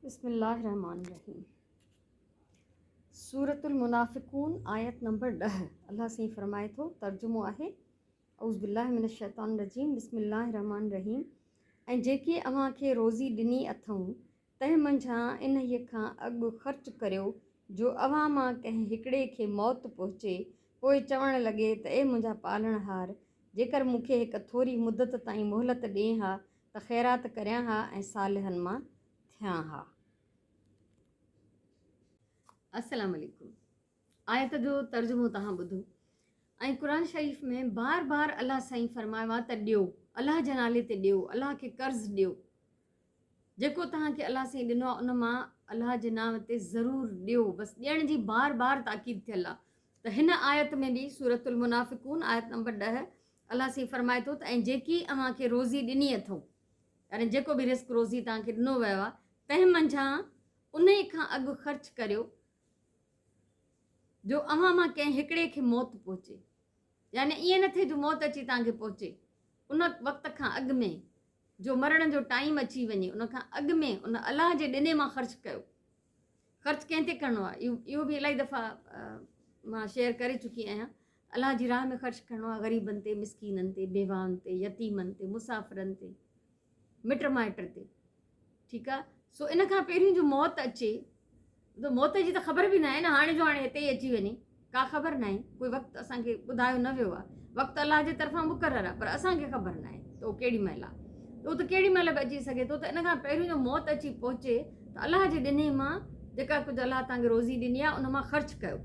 بسم الله الرحمٰن الرحيم سورة المنافقون آيت نمبر 10 الله سائين فرمائي ٿو ترجمو آهي اعوذ بالله من الشيطان الرجيم بسم الله الرحمٰن الرحيم ۽ جيڪي اوهان کي روزي ڏني اٿئون تنهن منجهان انهيء کان اڳ خرچ ڪريو جو اوهان مان ڪنهن هڪڙي کي موت پهچي پوء چوڻ لڳي ته اي منهنجا پالڻهار جيڪر مون کي هڪ ٿوري مدت تائين مهلت ڏين ها ته خيرات ڪريان ها ۽ صالحن مان ٿيان ها. السلام عليڪم آيت جو ترجمو توهان ٻڌو ۽ قرآن شريف ۾ بار بار الله سائين فرمايو آهي ته ڏيو الله جي نالي تي ڏيو الله کي قرض ڏيو جيڪو توهان کي الله سائين ڏنو آهي ان مان الله جي نام تي ضرور ڏيو بس ڏيڻ جي بار بار تاڪيد ٿيل آهي ته هن آيت ۾ به سورة المنافقون آيت نمبر 10 الله سائين فرمائي ٿو ته ۽ جيڪي اوهان کي روزي ڏني اٿئون، يعني جيڪو به رزق روزي توهان کي ڏنو ويو آهي، تنهن منجهان انهي کان اڳ خرچ ڪريو جو اوهان مان ڪنهن هڪڙي کي موت پهچي. يعني ائين نه ٿئي جو موت اچي توهان کي پهچي، ان وقت کان اڳ ۾ جو مرڻ جو ٽائيم اچي وڃي، ان کان اڳ ۾ ان الله جي ڏني مان خرچ ڪيو. خرچ ڪنهن تي ڪرڻو آهي اهو به الاهي دفعا مان شيئر ڪري چڪي آهيان الله جي راهه ۾ خرچ ڪرڻو آهي غريبن تي مسڪينن تي بيواهن تي يتيمن تي مسافرن تي مٽ مائٽ تي ٺيڪ آهي سو ان کان پهريون جو موت اچي ته موت جي ته خبر به ناهي نه هاڻي جو هاڻي هتي ئي اچي وڃي ڪا خبر ناهي ڪوئي وقت اسان کي ٻڌايو نه ويو آهي وقت الله جي طرفان مقرر آهي پر اسان کي خبر ناهي ته اهو ڪهڙي مهل آهي ته اهو ته ڪهڙي مهل به اچي سگهي ٿو ته ان کان پهريون جو موت اچي پهچي ته الله جي ڏني مان جيڪا ڪجهه الله توهان کي روزي ڏني آهي ان مان خرچ ڪيو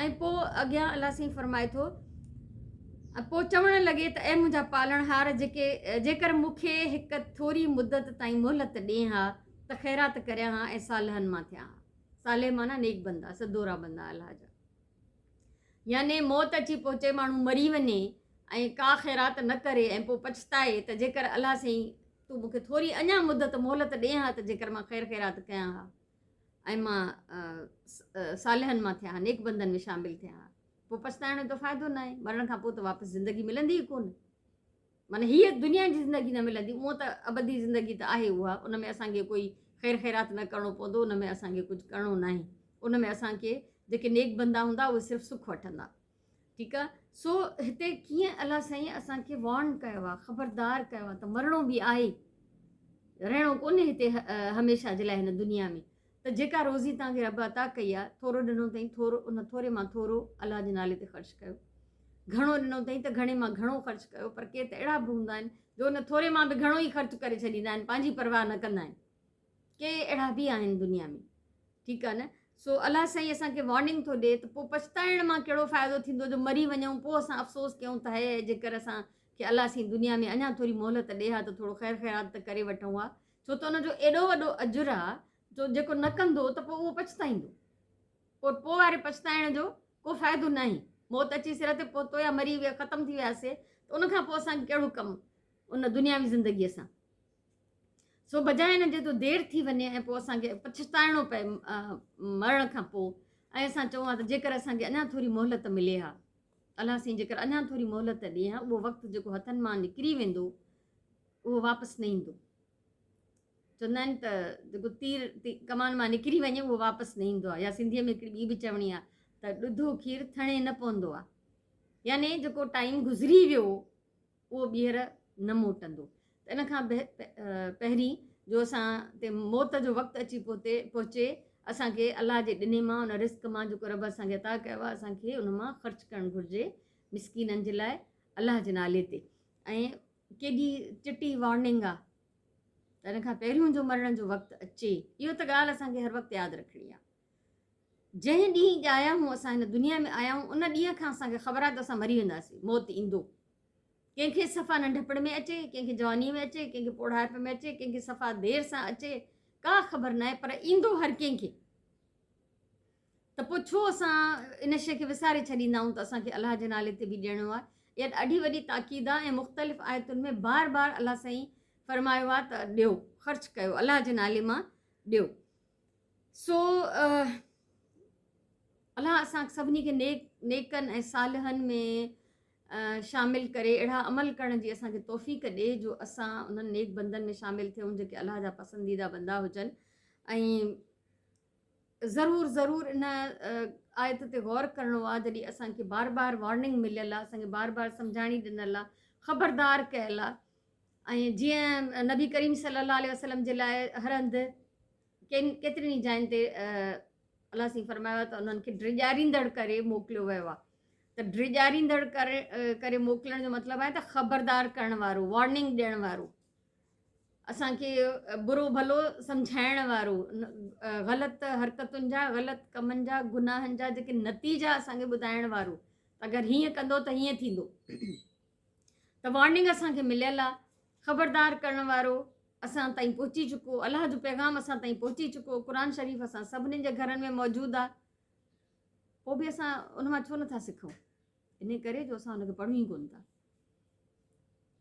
۽ پوء اڳيان الله سائين فرمائي ٿو ۽ پوء چوڻ لڳي ته اي منهنجا پالڻهار جيڪي جيڪر مون کي هڪ ٿوري مدت تائين مهلت ڏين ها ته خيرات ڪريان ها ۽ صالحن مان ٿيان ها صالح معنيٰ نيڪ بندا سدورا بندا الله جا يعني موت اچي پهچي ماڻهو مري وڃي ۽ ڪا خيرات نه ڪري ۽ پوء پڇتائي ته جيڪر الله سائين تون مون کي ٿوري اڃا مدت مهلت ڏين ها ته جيڪر مان خير خيرات ڪيان ها ۽ مان صالحن مان ٿيان ها نيڪ بندن ۾ شامل ٿيان ها پوء پڇتائڻ جو ته فائدو ناهي مرڻ کان پوء ته واپس زندگي ملندي ئي ڪونه معنيٰ هيء دنيا جي زندگي نه ملندي، اونء ته ابدي زندگي ته آهي اها، ان ۾ اسان کي ڪوئي خير خيرات نه ڪرڻو پوندو، ان ۾ اسان کي ڪجهه ڪرڻو ناهي، ان ۾ اسان کي جيڪي نيڪ بندا هوندا اهي صرف سک وٺندا. ٺيڪ آ، سو هتي ڪيئن الله سائين اسان کي وارن ڪيو آ، خبردار ڪيو آ ته مرڻو به آهي، رهڻو ڪونهي هتي هميشه جي لاء هن دنيا ۾، ته جيڪا روزي توهان کي رب عطا ڪئي آ، ٿورو ڏنو اٿئين ٿورو، ان ٿوري مان ٿورو الله جي نالي تي خرچ ڪيو. گهڻو ڏنو اٿئين ته گهڻي مان گهڻو خرچ ڪيو پر ڪي ته اهڙا به هوندا آهن جو ان ٿوري مان به گهڻو ئي خرچ ڪري ڇڏيندا آهن پنهنجي پرواهه نه ڪندا آهن ڪي اهڙا به آهن دنيا ۾ ٺيڪ آهي نه سو الله سائين اسان کي وارننگ ٿو ڏي ته پوء پڇتائڻ مان ڪهڙو فائدو ٿيندو جو مري وڃون پوء اسان افسوس ڪيون ته هي جيڪر اسان کي الله سائين دنيا ۾ اڃا ٿوري مهلت ڏي ها ته ٿورو خير خيرات ته ڪري وٺون ها ڇو ته ان جو ايڏو وڏو اجر آهي جو جيڪو نه ڪندو ته پوء اهو پڇتائيندو پوء پوء واري پڇتائڻ جو ڪو فائدو ناهي. موت اچي سر تي پهتو يا مري ويا ختم ٿي وياسي ته ان کان پوء اسان کي ڪهڙو ڪم ان دنياوي زندگيء سان. سو بجاء ان جي ته دير ٿي وڃي ۽ پوء اسان کي پڇتائڻو پئي مرڻ کان پوء ۽ اسان چئون ها ته جيڪر اسان کي اڃا ٿوري مهلت ملي ها، الله سائين جيڪر اڃا ٿوري مهلت ڏي ها، اهو وقت جيڪو هٿن مان نڪري ويندو اهو واپس نه ايندو. چوندا آهن ته جيڪو تير ڪمان مان نڪري وڃي اهو واپس نه ايندو آهي يا سنڌيء ۾ هڪڙي ٻي به چوڻي آهي ته ڏڌو کير ٿڻي نه پوندو آهي يعني جيڪو ٽائيم گذري ويو اهو ٻيهر نه موٽندو ته ان کان پهرين جو اسان تي موت جو وقت اچي پهتي پهچي اسان کي الله جي ڏني مان ان رزق مان جيڪو رب اسان کي عطا ڪيو آهي اسان کي ان مان خرچ ڪرڻ گهرجي مسڪينن جي لاء الله جي نالي تي ۽ ڪيڏي چٽي وارننگ آهي ته ان کان پهريون جو مرڻ جو وقت اچي اهو ته ڳالهه اسان کي هر وقت ياد رکڻي آهي جنهن ڏينهن ڄايا هون اسان هن دنيا ۾ آيا هون ان ڏينهن کان اسان کي خبر آهي ته اسان مري وينداسين موت ايندو ڪنهن کي صفا ننڍپڻ ۾ اچي ڪنهن کي جواني ۾ اچي ڪنهن کي پوڙهائپ ۾ اچي ڪنهن کي صفا دير سان اچي ڪا خبر ناهي پر ايندو هر ڪنهن کي ته پوء ڇو اسان ان شيء کي وساري ڇڏيندا آهيون ته اسان کي الله جي نالي تي به ڏيڻو آهي. اها ڏاڍي وڏي تاڪيد آهي ۽ مختلف آيتن ۾ بار بار الله سائين فرمايو آهي ته ڏيو، خرچ ڪيو، الله جي نالي مان ڏيو. سو الله اسان سڀني کي نيڪ نيڪن ۽ صالحن ۾ شامل ڪري اهڙا عمل ڪرڻ جي اسان کي توفيق ڏي جو اسان انهن نيڪ بندن ۾ شامل ٿيون جيڪي الله جا پسنديده بندا هجن. ۽ ضرور ضرور ان آيت تي غور ڪرڻو آ جڏهن اسان کي بار بار وارننگ مليل آ اسان کي بار بار سمجهاڻي ڏنل آ خبردار ڪيل آ ۽ جيئن نبي ڪريم صلي الله عليه وسلم جي لاء هر هنڌ ڪين ڪيترين ئي جاين تي الله سائين فرمايو ته انهن کي ڊيڄاريندڙ ڪري موڪليو ويو آ ته ڊيڄاريندڙ ڪري ڪري موڪلڻ جو مطلب آهي ته خبردار ڪرڻ وارو وارننگ ڏيڻ وارو اسان کي برو ڀلو سمجهائڻ وارو، غلط حرڪتن جا، غلط ڪمن جا، گناهن جا جيڪي نتيجا اسان کي ٻڌائڻ وارو ته اگر هيئن ڪندو ته هيئن ٿيندو ته وارننگ اسان کي مليل آ، خبردار ڪرڻ وارو اسان تائين پهچي چڪو، الله جو پيغام اسان تائين پهچي چڪو، قرآن شريف اسان سڀني جي گهرن ۾ موجود آ، پوء به اسان ان مان ڇو نٿا سکون؟ انهي ڪري جو اسان ان کي پڙهون ئي ڪونه ٿا.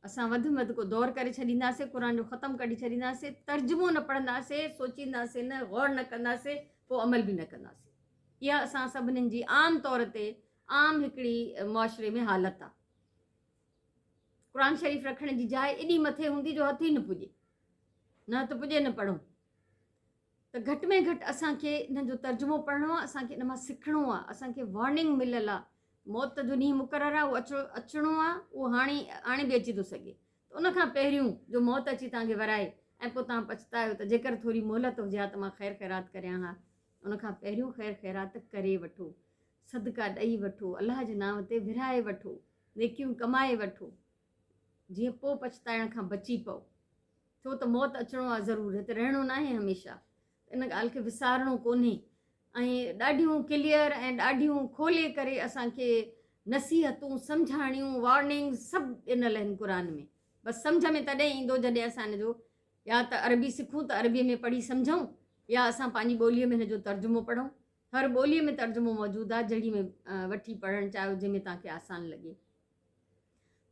اسان وڌ ۾ وڌ ڪو دور ڪري ڇڏينداسين، قرآن جو ختم ڪڍي ڇڏينداسين، ترجمو نه پڙهنداسين، سوچينداسين نه، غور نه ڪنداسين، پوء عمل به نه ڪنداسين. اها اسان سڀنين جي عام طور تي عام هڪڙي معاشري ۾ حالت آ. قرآن شريف رکڻ جي جاء ايڏي مٿي هوندي جو هٿ ئي نه پڄي. نه هٿ پڄي نه پڙهون. ته گهٽ ۾ گهٽ اسان کي ان جو ترجمو پڙهڻو آهي، اسان کي ان مان سکڻو آهي، اسان کي وارننگ مليل آهي، موت جو ڏينهن مقرر آهي، اهو اچڻو اچڻو آهي، اهو هاڻي هاڻي به اچي ٿو سگهي ته ان کان پهريون جو موت اچي توهان کي ورائي ۽ پوء توهان پڇتايو ته جيڪر ٿوري مهلت هجي ها ته مان خير خيرات ڪريان ها، ان کان پهريون خير خيرات ڪري وٺو، صدقا ڏئي وٺو، الله جي نانء تي ورهائي وٺو، نيڪيون ڪمائي وٺو، جيئن پوء پڇتائڻ کان بچي پئو. ڇو ته موت اچڻو آ ضرور، هتي رهڻو ناهي هميشه. ان ڳالهه کي وسارڻو ڪونهي ۽ ڏاڍيون ڪليئر ۽ ڏاڍيون کولي ڪري اسان کي نصيحتون، سمجهاڻيون، وارننگز سڀ ڏنل آهن قرآن ۾. بس سمجهه ۾ تڏهن ايندو جڏهن اسان ان جو يا ته عربي سکون ته عربيء ۾ پڙهي سمجهون يا اسان پنهنجي ٻوليء ۾ هن جو ترجمو پڙهون. هر ٻوليء ۾ ترجمو موجود آ، جهڙي ۾ وٺي پڙهڻ چاهيو جنهن ۾ توهان کي آسان لڳي.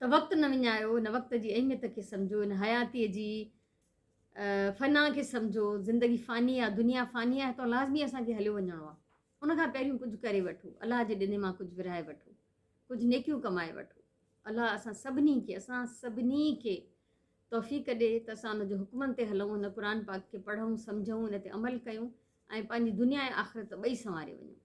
ته وقت نه وڃايو، هن وقت جي اهميت کي سمجهو، هن حياتيء جي فنا کي سمجهو، زندگي فاني آ، دنيا فاني آ، هتان لازمي اسان کي هليو وڃڻو آ، ان کان پهريون ڪجهه ڪري وٺو، الله جي ڏني مان ڪجهه ورهائي وٺو، ڪجهه نيڪيون ڪمائي وٺو. الله اسان سڀني کي اسان سڀني کي توفيق ڏي ته اسان ان جي حڪمن تي هلون، هن قرآن پاڪ کي پڙهون، سمجهون، ان تي عمل ڪيون ۽ پنهنجي دنيا ۽ آخرت ٻئي سنواري وڃون.